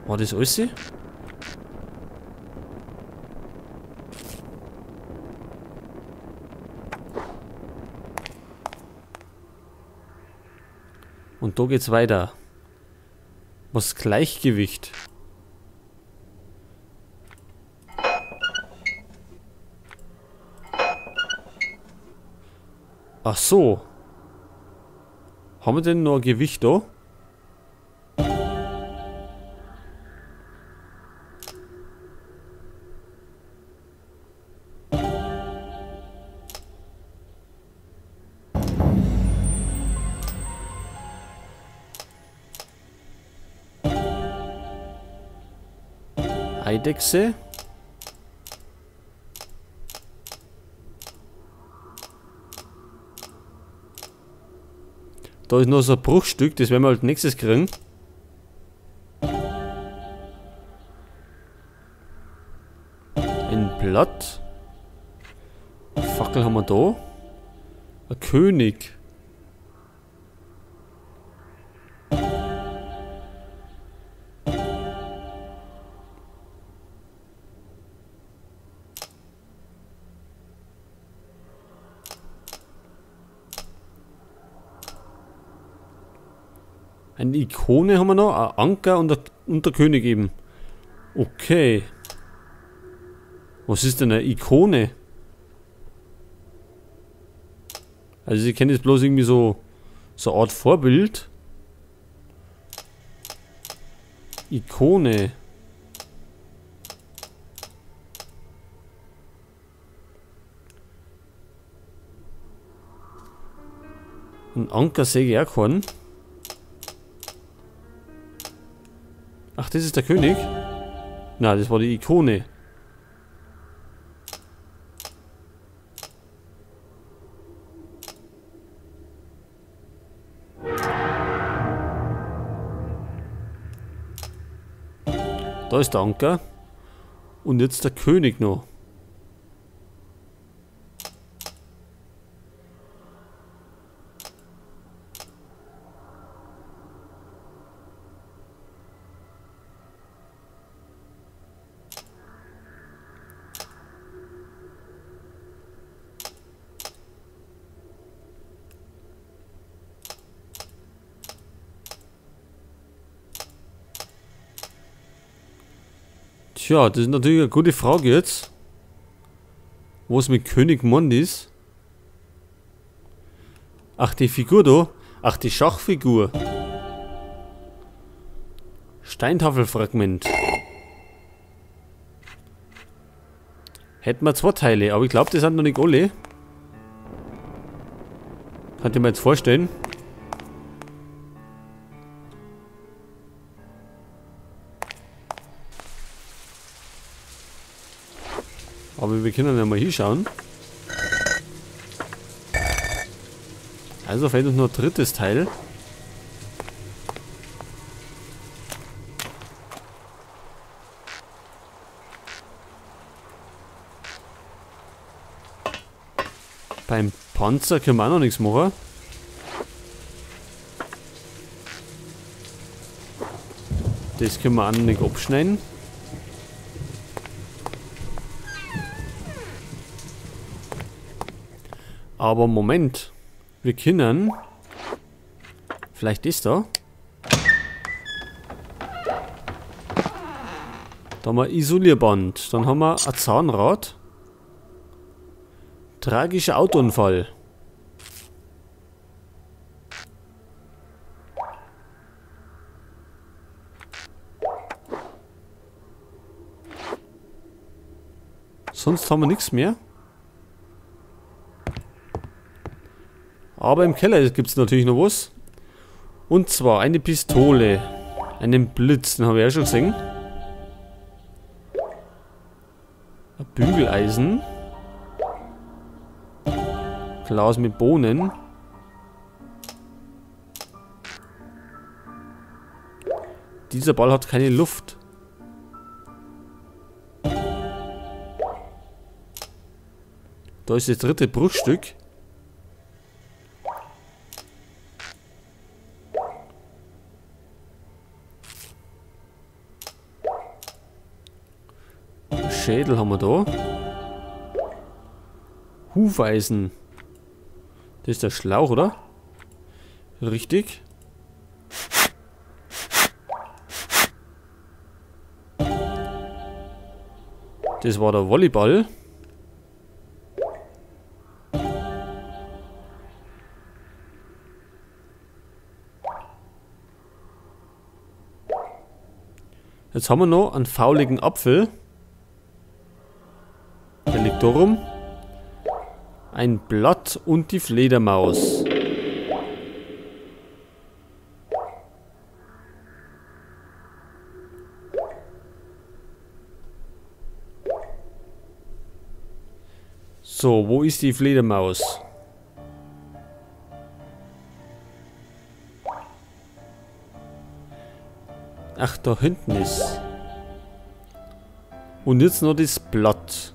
War das alles? Und da geht's weiter. Was Gleichgewicht? Ach so. Haben wir denn noch ein Gewicht da? Eidechse. Da ist noch so ein Bruchstück, das werden wir halt nächstes kriegen. Ein Blatt. Fackel haben wir da. Ein König. Eine Ikone haben wir noch, ein Anker und der König eben. Okay. Was ist denn eine Ikone? Also ich kenne jetzt bloß irgendwie so eine Art Vorbild. Ikone. Ein Anker sehe ich auch keinen. Ach, das ist der König? Na, das war die Ikone. Da ist der Anker. Und jetzt der König noch. Tja, das ist natürlich eine gute Frage jetzt. Was mit König Mond ist? Ach, die Figur da. Ach, die Schachfigur. Steintafelfragment. Hätten wir zwei Teile, aber ich glaube, das sind noch nicht alle. Könnt ihr mir jetzt vorstellen. Aber wir können ja mal hinschauen. Also fehlt uns noch ein drittes Teil. Beim Panzer können wir auch noch nichts machen. Das können wir auch noch nicht abschneiden. Aber Moment, wir können... Vielleicht ist da. Da haben wir Isolierband. Dann haben wir ein Zahnrad. Tragischer Autounfall. Sonst haben wir nichts mehr. Aber im Keller gibt es natürlich noch was. Und zwar eine Pistole. Einen Blitz, den habe ich ja schon gesehen. Ein Bügeleisen. Glas mit Bohnen. Dieser Ball hat keine Luft. Da ist das dritte Bruchstück. Schädel haben wir da. Hufeisen. Das ist der Schlauch, oder? Richtig. Das war der Volleyball. Jetzt haben wir noch einen fauligen Apfel. Der liegt da rum. Ein Blatt und die Fledermaus. So, wo ist die Fledermaus? Ach, da hinten ist. Und jetzt noch das Blatt.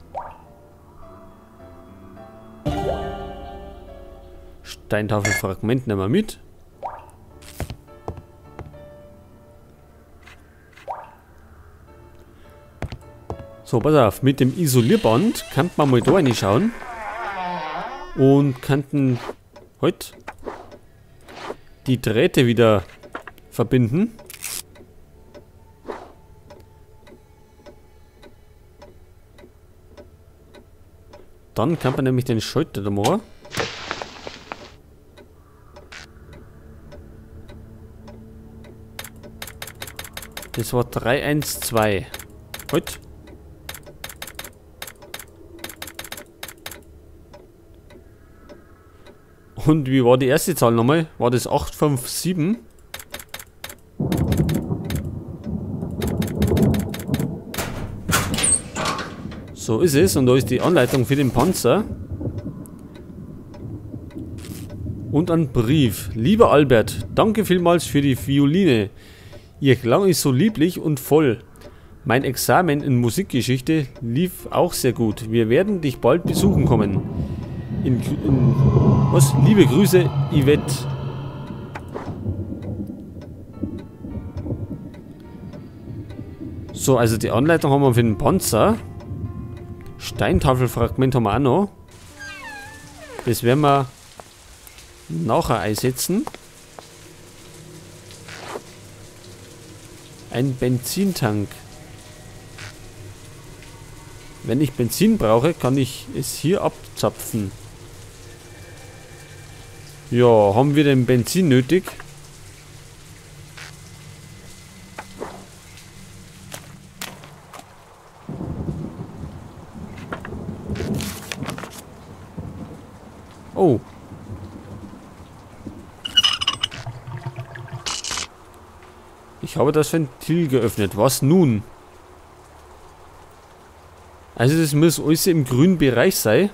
Steintafelfragment nehmen wir mit. So, pass auf, mit dem Isolierband kann man mal da reinschauen. Und könnten heute die Drähte wieder verbinden. Dann kann man nämlich den Schalter da machen. Das war 312. Heute. Und wie war die erste Zahl nochmal? War das 857? So ist es. Und da ist die Anleitung für den Panzer. Und ein Brief. Lieber Albert, danke vielmals für die Violine. Ihr Klang ist so lieblich und voll. Mein Examen in Musikgeschichte lief auch sehr gut. Wir werden dich bald besuchen kommen. Was? Liebe Grüße, Yvette. So, also die Anleitung haben wir für den Panzer. Steintafelfragment haben wir auch noch. Das werden wir nachher einsetzen. Ein Benzintank. Wenn ich Benzin brauche, kann ich es hier abzapfen. Ja, haben wir denn Benzin nötig? Oh. Ich habe das Ventil geöffnet. Was nun? Also das muss alles im grünen Bereich sein.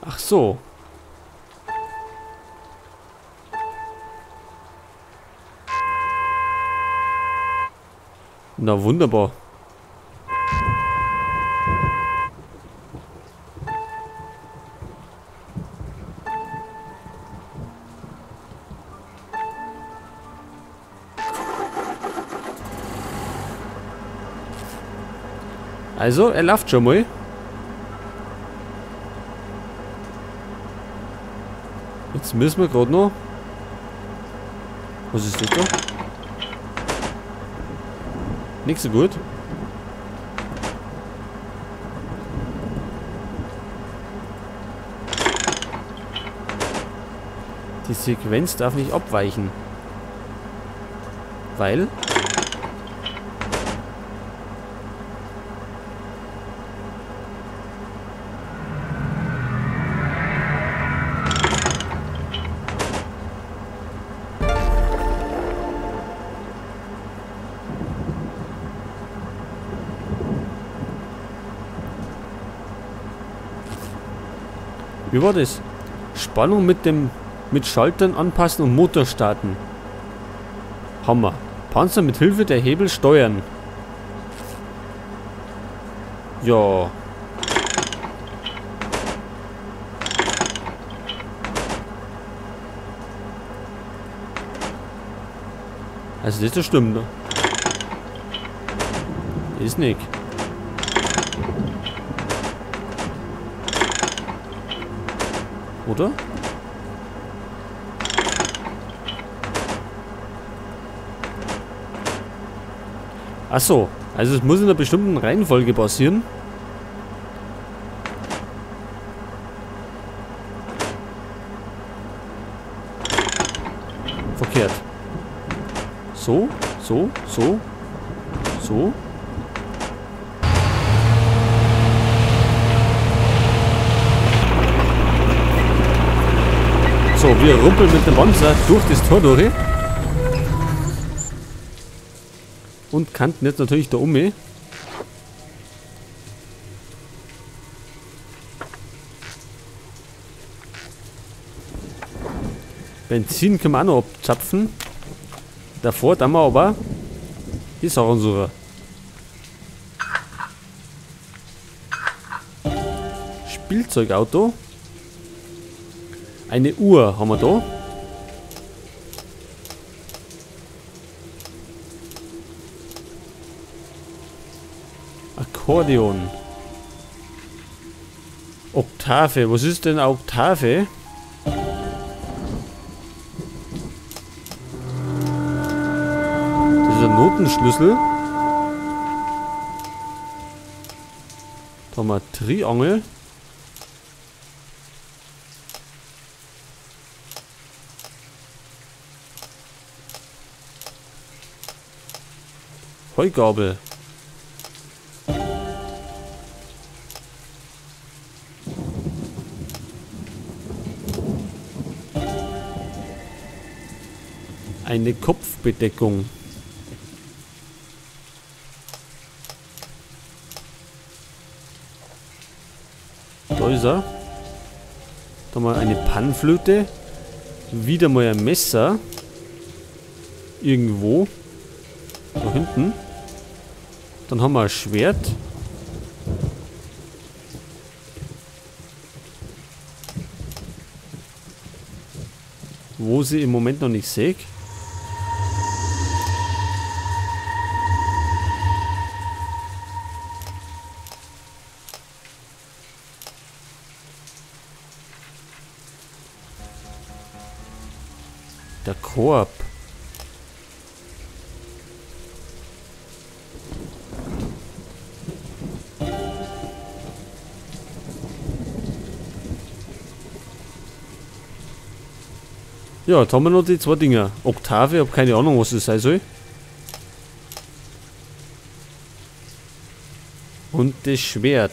Ach so. Na wunderbar. Also, er läuft schon mal. Jetzt müssen wir gerade noch. Was ist das da? Nicht so gut. Die Sequenz darf nicht abweichen. Weil... Wie war das? Spannung mit Schaltern anpassen und Motor starten. Hammer. Panzer mit Hilfe der Hebel steuern. Ja. Also das stimmt. Ist nicht. Oder? Ach so, also es muss in einer bestimmten Reihenfolge passieren. Verkehrt. So, so, so, so. So, wir rumpeln mit dem Wanzer durch das Tor durch. Und kannten jetzt natürlich da um. Benzin können wir auch noch abzapfen. Davor dann wir aber die Sachen suchen. Spielzeugauto. Eine Uhr haben wir da. Akkordeon. Oktave. Was ist denn Oktave? Das ist ein Notenschlüssel. Da haben wir Triangel. Heugabel. Eine Kopfbedeckung. Da ist er. Da haben wir eine Panflöte. Wieder mal ein Messer. Irgendwo. Da hinten. Dann haben wir ein Schwert. Wo sie im Moment noch nicht sehe. Der Korb. Ja, jetzt haben wir noch die zwei Dinger. Oktave, ich hab keine Ahnung, was das sein soll. Und das Schwert.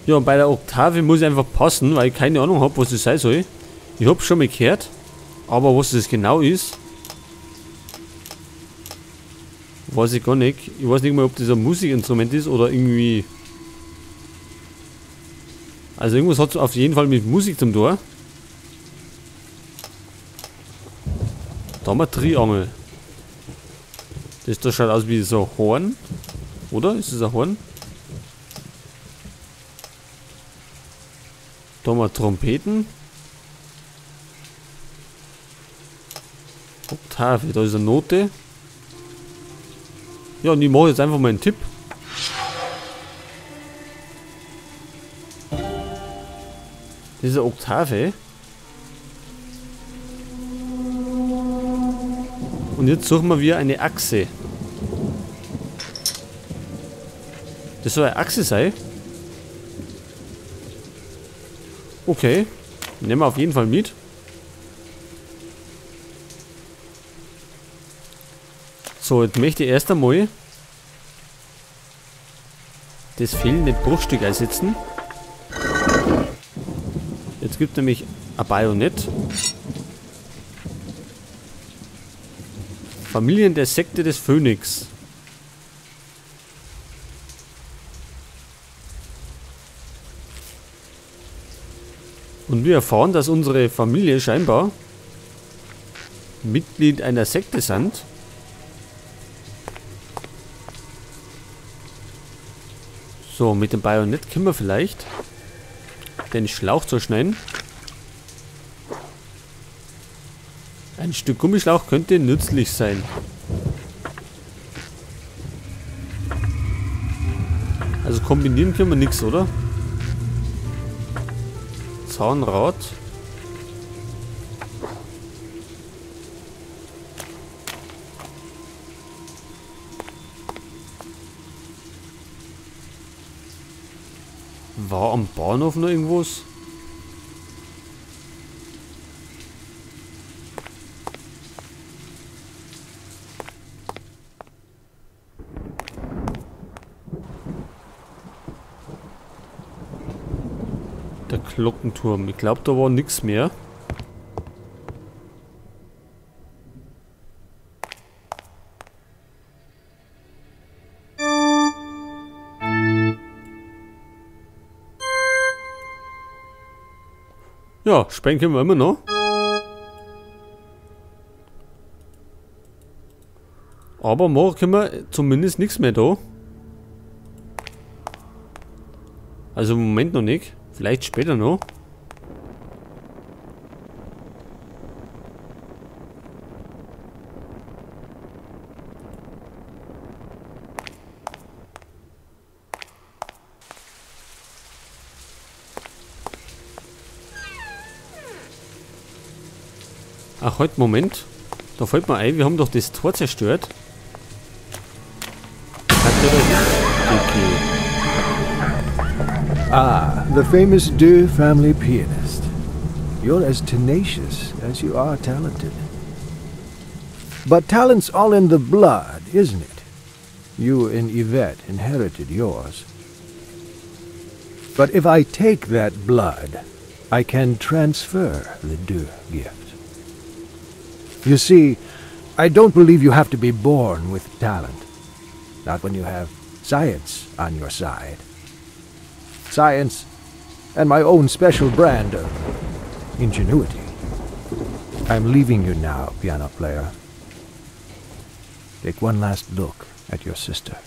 Ja, und bei der Oktave muss ich einfach passen, weil ich keine Ahnung habe, was das sein soll. Ich hab's schon mal gehört, aber was das genau ist, weiß ich gar nicht. Ich weiß nicht mal, ob das ein Musikinstrument ist oder irgendwie... Also irgendwas hat es auf jeden Fall mit Musik zum Tor. Da haben wir Triangel. Das da schaut aus wie so ein Horn. Oder? Ist das ein Horn? Da haben wir Trompeten. Oktave, da ist eine Note. Ja, und ich mache jetzt einfach mal einen Tipp. Das ist eine Oktave. Und jetzt suchen wir wieder eine Achse. Das soll eine Achse sein. Okay. Nehmen wir auf jeden Fall mit. So, jetzt möchte ich erst einmal das fehlende Bruchstück einsetzen. Jetzt gibt es nämlich ein Bajonett. Familien der Sekte des Phönix. Und wir erfahren, dass unsere Familie scheinbar Mitglied einer Sekte sind. So, mit dem Bajonett können wir vielleicht den Schlauch zerschneiden. Ein Stück Gummischlauch könnte nützlich sein. Also kombinieren können wir nichts, oder? Zahnrad. War am Bahnhof noch irgendwas? Der Glockenturm. Ich glaube, da war nichts mehr. Ja, sprengen können wir immer noch. Aber morgen können wir zumindest nichts mehr da. Also im Moment noch nicht. Vielleicht später noch. Ach, halt, Moment. Da fällt mir ein, wir haben doch das Tor zerstört. Okay. Ah, the famous Deux family pianist. You're as tenacious as you are talented. But talent's all in the blood, isn't it? You and Yvette inherited yours. But if I take that blood, I can transfer the Deux gift. You see, I don't believe you have to be born with talent. Not when you have science on your side. Science and my own special brand of ingenuity. I'm leaving you now, piano player. Take one last look at your sister.